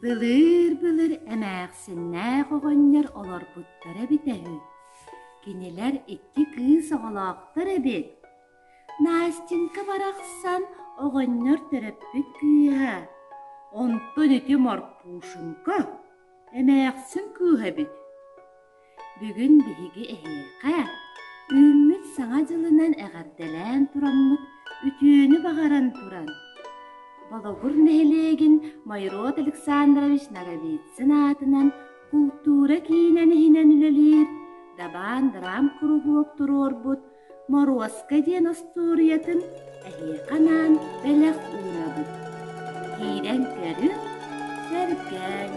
Былыыр-былыр эмээхсиннээх оҕонньор олорбуттара эбитэ үһү. Кинилэр икки кыыс оҕолоохтор эбит. Настенька барахсан оҕонньор төрөппүт кыыһа, онтон ити Морпушенька эмээхсин кыыһа эбит. Бүгүн биһиги эһиэхэ үүммүт Саҥа дьылынан эҕэрдэлээн тураммыт үтүөнү баҕаран туран, Болугур нэһилиэгин Майрод Александрович Ноговицын аатынан култуура киинин иһинэн үлэлиир Дабаан драм куруһуок туруорбут Моруоска диэн остуоруйатын эһиэхэ анаан бэлэх уурабыт. Киирэн көрүҥ, сэргээҥ.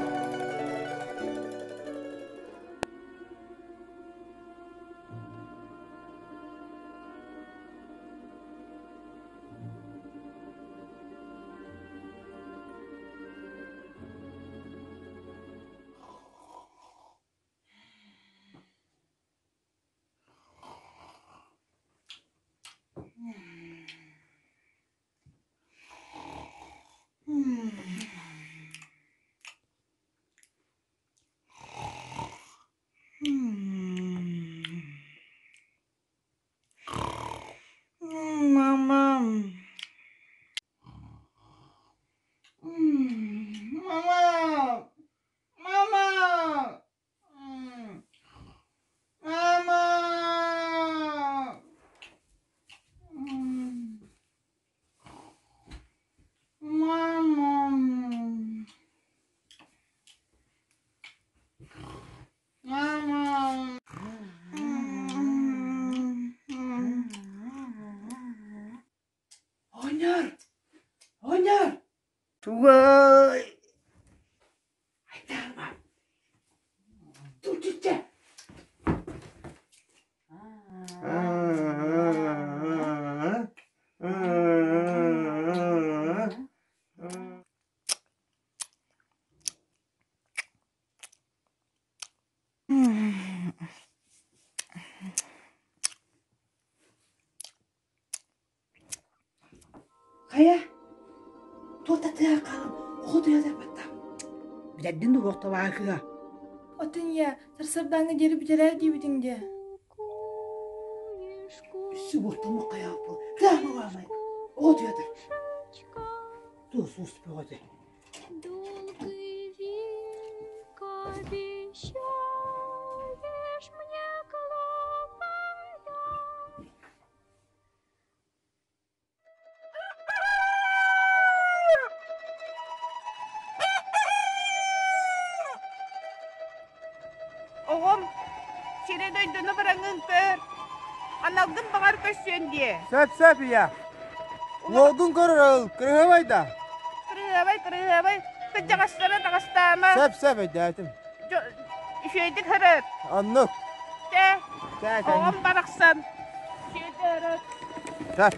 Мама. Мама. Мама. Мама. Мама. Мама. Оҕонньор! Оҕонньор! Тугай? Айтаарма! Тутчучча! Хайа, туох да тыаһа хаалан оҕо утуйа барбатта. Бүтэрдин да уохталаахыа. Отун ийэ, сарсыардааҥҥы диэри бүтэрээр диэбитиҥ дии. Өссө уохтаммыт хайааппыл. Тыаһа Оҕо утуйа Туос уус бөҕөтө. Долгий век обещаешь мне, голубая. Оҕом, сири-дойдуну бараҥҥын көр, аналгын баҕар көрсүөн диэ. Сөп-сөп ийэ. Уолгун көрөр ыл, кырыһабай да? Кырыһабай, кырыһабай, кырдьаҕастара таҕыстаама. Сөп-сөп өйдөөтүм. Үчүгэйдик сырыт. Оннук. Чэ, оҕом барахсан. Үчүгэйдик сырыт. Сөп.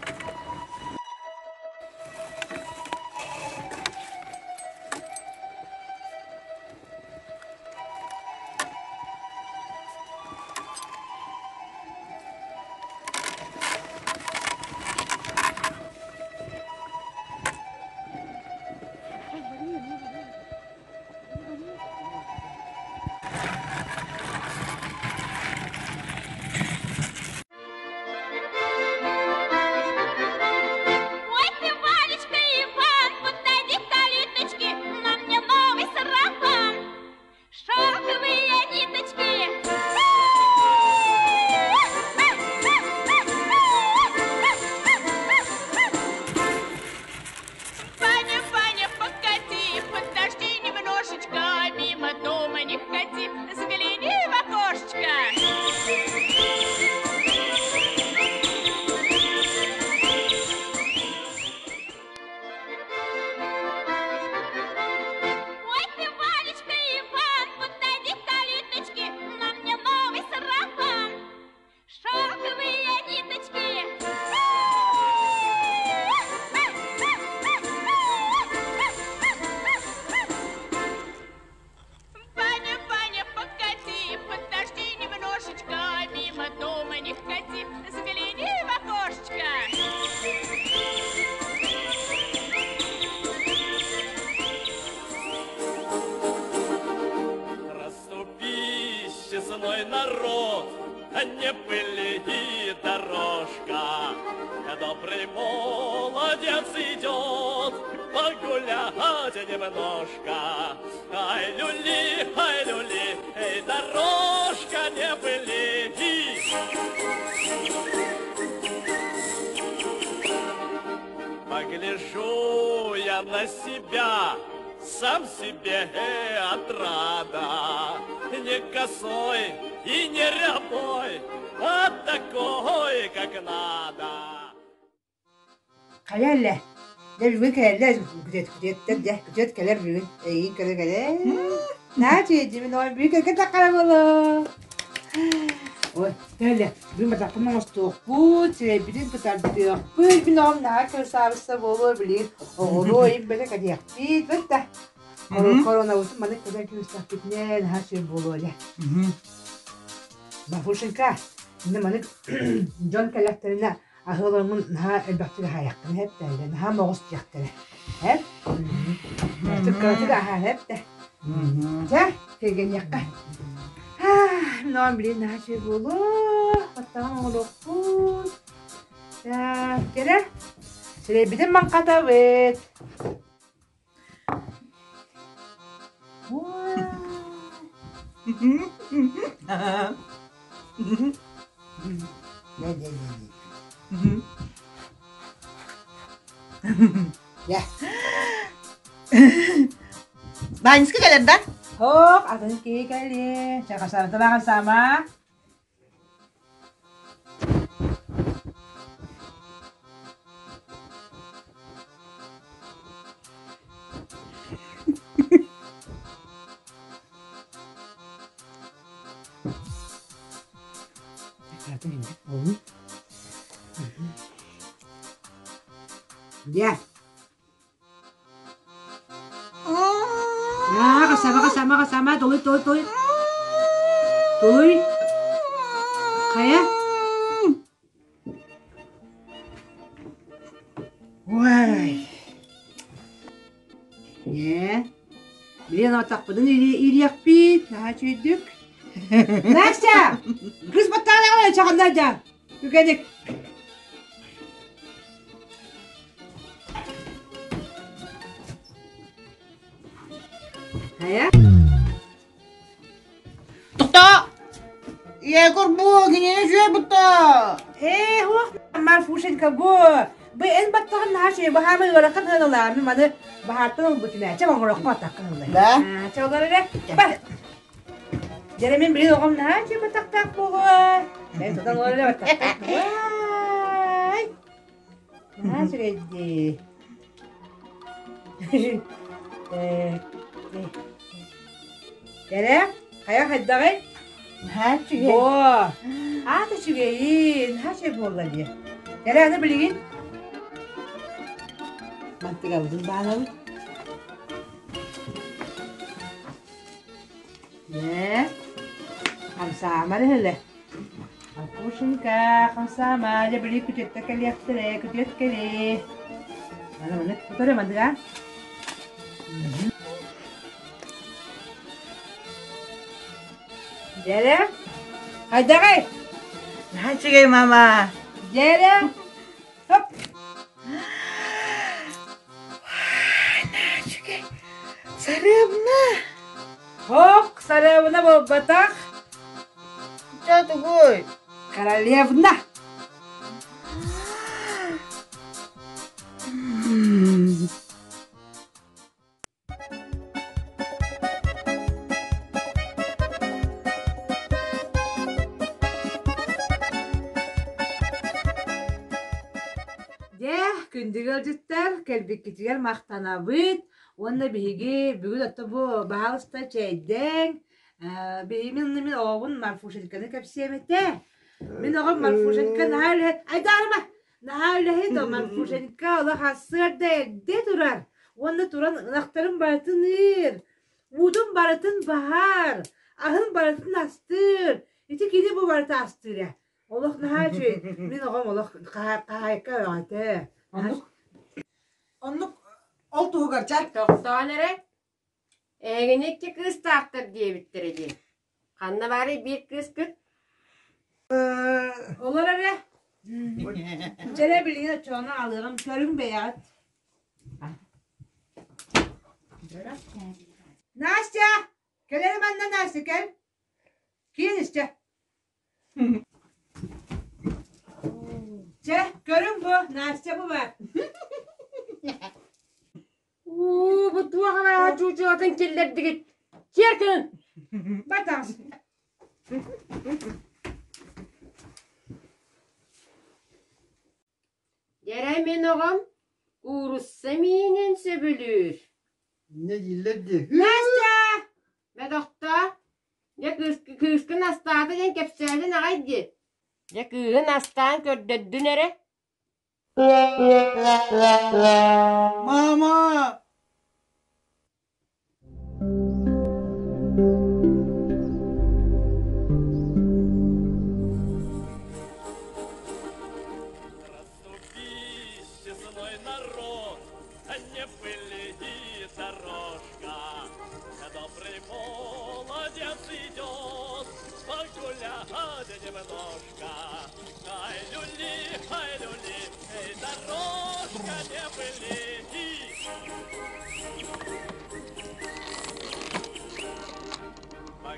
Родной народ, не пыли дорожка. Добрый молодец идет погулять немножко. Ай, люли, ай, люли, эй, дорожка, не пыли. Погляжу я на себя, сам себе отрада. Не косой и не рябой, а такой, как надо. Хайа эллэ? Дьэ бүгүн кэлэллэр күтүөт күтүөттэр дьэ күтүөт кэлэр бүгүн эйигин көрө кэлэр. Наа чиэдьимин ой бүгүн кэлгэ таххара буолуо. Ой, кэлэ бүгүн батахпын оҥостуохпут, сирэйбитин кытардыахпыт, мин оҕом наһаа красавица буолуо билигин оҕуруо им бэлэ кэтиэхпит бытта. Коронабытын маны кэлэр күнүстэхпитинэ наһаа сүр буолуо дьэ. Бабушенька, иннэ маны дьон кэлэхтэринэ аһыылармын наһаа элбэхтик аһаайахпын эптэ наһаа моҕус диэхтэрэ эп кыратык кыратык аһаан эптэ дьэ кэргэниэххэ ноон билин наһаа үчүгэй буолуо баттаҕын оҥоруохпут кэрэ сирэйбитин маҥхатабыт Баанньыска кэлэр да? Һоох, атын киһи кэлиэ. Чэ, хасаабыталаах саама. Дьэ. Аа, сама, сама, сама, толуй, толуй, толуй. Толуй. Хайа? Ой. Не? Билен атахпытын ириэхпит, наһаа үчүгэйдик. Настя! Кыыс баттаана чаҕанна дьа. Үгэник. Хайа? Тохтоо! Егор бу кинини үчүгэй бутта. Ээ, хуох Марфушенька бу бу эн баттаҕын наһаа үчүгэй баһаамы ыарахан ыаналаа мин маны баһаартан ылбытым ээ чэ оҥороххо атаххын ыллай. Да? Чэ олор эрэ бар. Дьэрэ мин билин оҕом наһаа үчүгэй баттахтаах буолуо. Мен тутан олор эрэ баттахтаах. Уай! Наһаа үчүгэй дии. Кэрэ, хайа хайдаҕый? Наһаа үчүгэй. Оо, аата үчүгэйин, наһаа үчүгэй буолла дии. Кэрэ, аны билигин мантыгабытын баанабыт. Ээ, хамсаамар иһэлэ. Пушенька, хамсаама, дьэ били күтүөттэ кэлиэхтэрэ, күтүөт кэлиэ. Маны маны тутар мандыга. Дьэрэ, хайдаҕай? Наһаа үчүгэй мама. Дьэрэ, хоп. Наһаа үчүгэй. Сарыабына. Һок, сарыабына буолбатах. Чэ тугуй? Королевна. Дьэ, күндү ыалдьыттар, кэлбиккитигэр махтанабыт уонна биһиги бүгүн отто бу баһаалыста чэйдэҥ, биһиги мин оҕобун Марфушеньканы кэпсиэм этэ. Мин оҕом Марфушенька наһаа үлэһит, айдаарыма, наһаа үлэһит о Марфушенька олох сарсыарда эрдэ турар уонна туран ынахтарын барытын ыыр, уутун барытын баһар, аһын барытын астыыр. Ити кини бу барыта астыыр ээ. Олох наһаа үчүгэй. Мин оҕом олох хаһаайка өҕөтө. Оннук. Оннук ол туһугар чэ. Тохтоон эрэ. Эһигини икки кыыстаахтар диэбиттэрэ дии. Ханна баарый биир кыыскыт? Олор эрэ. Дьэрэ билигин оччоҕуна алыаҕым көрүҥ бэйэҕит. Настя! Кэлэрим манна Настя кэл. Киин истэ. Чэ, көрүҥ бу, Настя бу баар. Уу, бу туох арааһа чуучулатын киллэрдигит? Киэр кынын! Батаҕас. Дьэрэ мин оҕом куурусса миинин сөбүлүүр. Инньэ дииллэр дии. Настя! Бөтөхтөө, дьэ кыыскын астаата диэн кэпсээтин аҕай дии. Дьэ кыыһын астаан көрдөрдүн эрэ. Мама! Расступись, честной народ, не пыли дорожка. Добрый молодец идет, погулять немножко. Ай, люли, ай, люли, эй, дорожка, не пыли.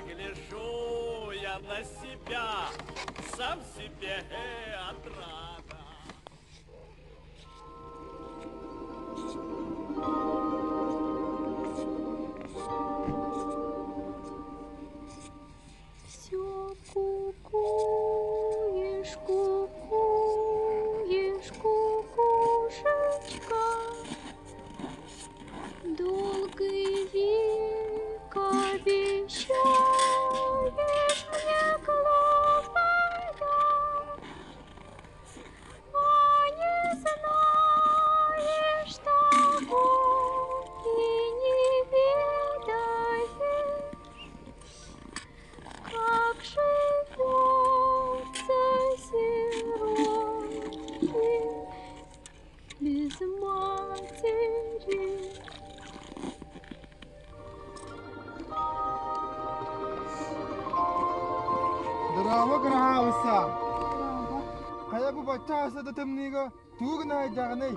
Погляжу я на себя, сам себе отрада. Все кукуешь, кукуешь, кукушечка, Долгий век обещаешь мне, глупая, А не знаешь того и не ведаешь, Как живется сиротки без матери. Дорообо кыраһаабысса! Хайа бу бачча аса да тымныыга тугу гына сылдьаҕыный?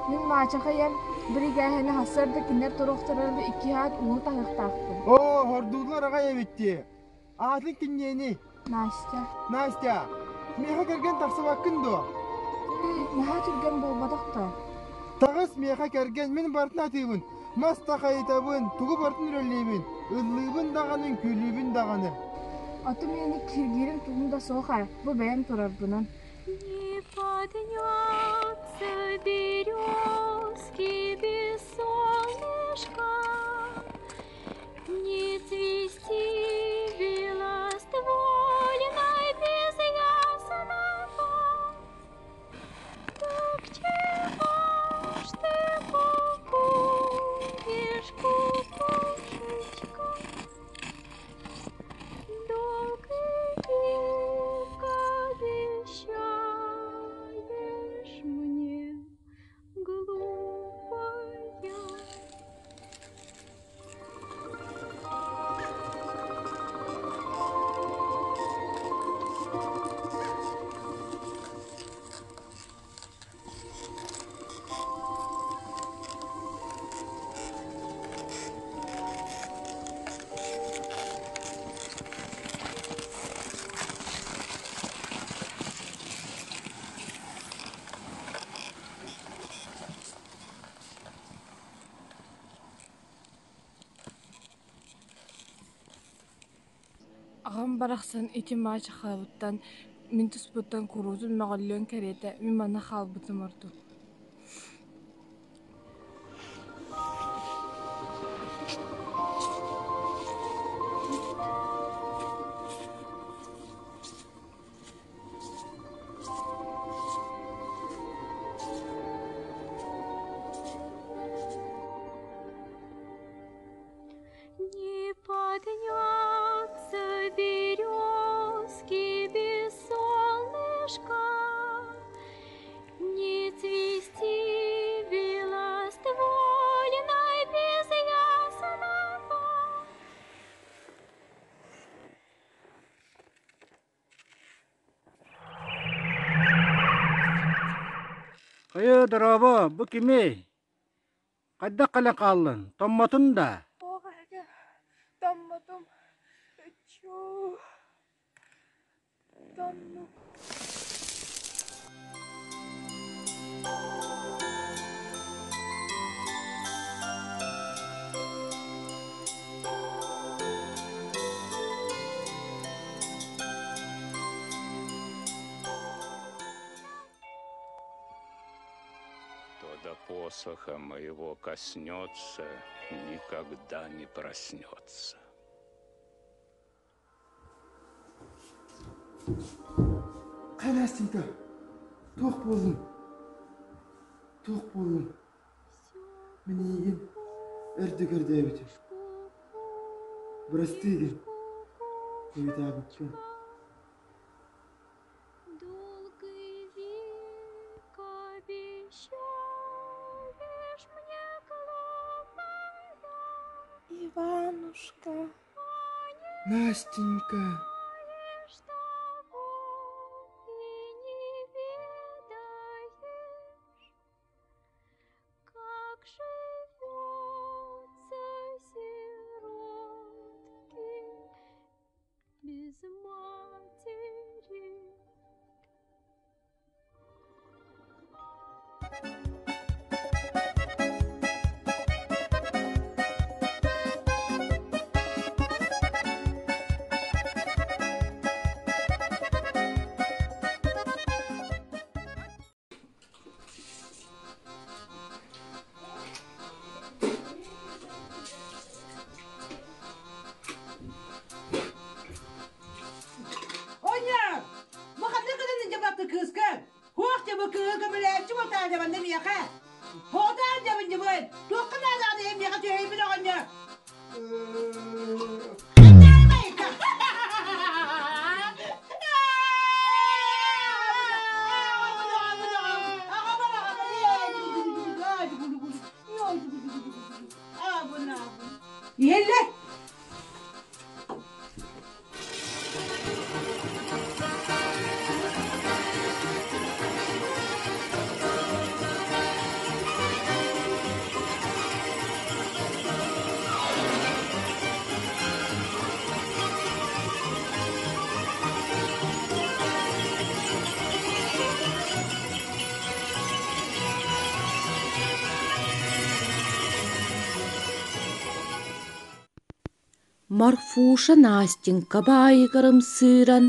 Мин маачаха ийэм биригээһэни сарсыарда кинилэр туруохтарыгар икки аат ууну таһыахтаахпын. Оо, хордууллар аҕай эбит дии. Аатын киниэний? Настя. Настя, миэхэ кэргэн тахсыбаккын дуо? Наһаа түргэн буолбатах да. Таҕыс миэхэ кэргэн, мин барытын атыыбын. Мас да хайытабын, тугу барытын үрэллиибин. Ыллыыбын даҕаны, үҥкүүлүүбүн даҕаны. Аты миэни киргиирим тугум да суох ээ, бу бэйэм турарбынан. Не подняться березки без солнышка, Не цвести белоствольной без ясного. Так чего ж ты кукуешь, кукушечка? Долго век обещаешь мне, глупая. Аҕам барахсан ити маачахабыттан мин туспуттан куруутун мөҕүллүөн кэриэтэ мин манна хаалбытым ордук. Не подняться березки без солнышка, Не цвести. Хайа, дорообо, бу кимий? Хайдах кэлэн хааллын? Томмотун да? Туох эһэгэ, томмотум, ыччуу, тоннум. Кто до посоха моего коснется, никогда не проснется. Хайа Настенька, туох буоллуҥ? Туох буоллуҥ? Мин эйигин өр да көрдөөбүтүм. Бырастыы гын, хойутаабыккын. Долгий век обещаешь мне, глупая. Иванушка. Настенька. Того и не ведаешь, как живется сиротке без матери. Оня! Бу ханна гынан дьабакка кыыска? Хуох дьэ бу кыыһы көмөлөөччү буолтаан дьабанна миэхэ. Хоотаан дьабын дьабын. Туохха наадааҕын иһин миэхэ түһэйбин оҕонньор. Иһэллэр. Марфуша Настенька баайыгар ымсыыран,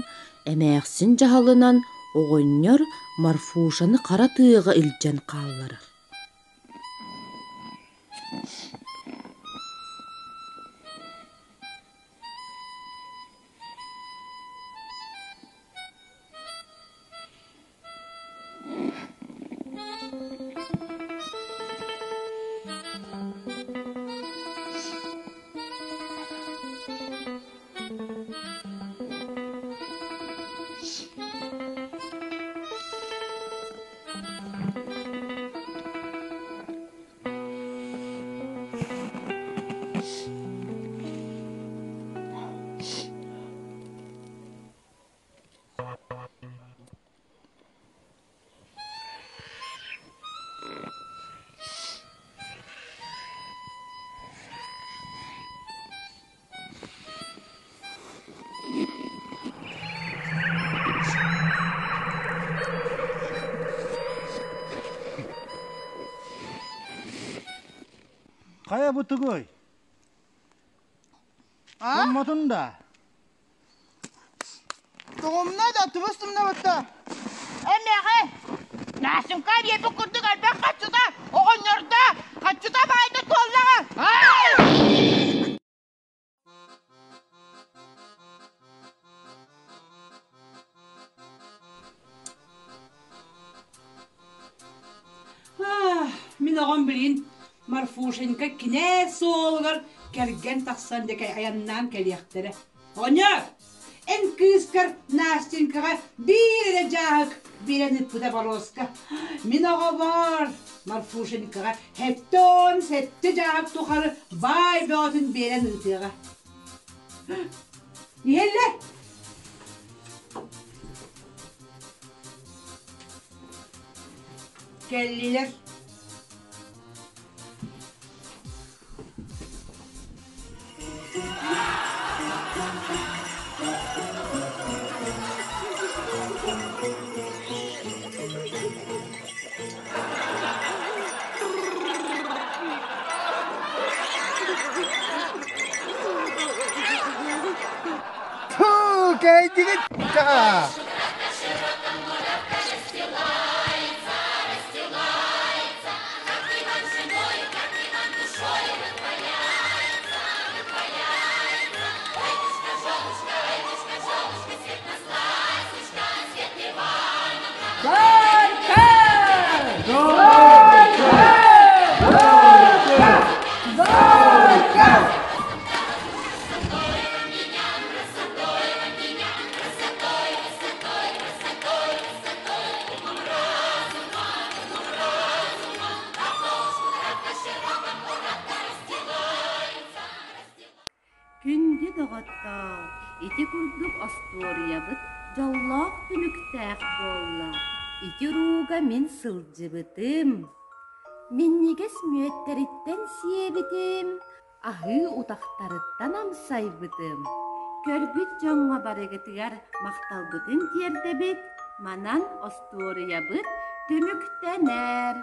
эмээхсин дьаһалынан оҕонньор Марфушаны хара тыаҕа илдьэн хаалларар. Хайа бу тугуй? Томмотун да? Тоҕумна да тубус тумнабытта. Эмиэхэ Настенька биэрбит курдук элбэх хаччыта оҕонньордо хаччыта баайда туоллаҕа. Мин оҕом билин Марфушенька кинээс суолугар кэргэн тахсан диэки айаннаан кэлиэхтэрэ. Оҕонньор, эн кыыскар Настенькаҕа биир эрэ дьааһык биэрэн ыыппыта боруоска. Мин оҕобор Марфушенькаҕа 77 дьааһык тухары баай бөҕөтүн биэрэн ыытыаҕа. Иһэллэр. Кэллилэр. Фу, кэйдигит да! Күндү доҕоттоор, ити курдук остуоруйабыт дьоллоох түмүктээх буолла. Ити урууга мин сылдьыбытым. Минньигэс мүөттэриттэн сиэбитим, аһыы утахтарыттан амсайбытым. Көрбүт дьоҥҥо барыгытыгар махталбытын тиэрдэбит, манан остуоруйабыт түмүктэнэр.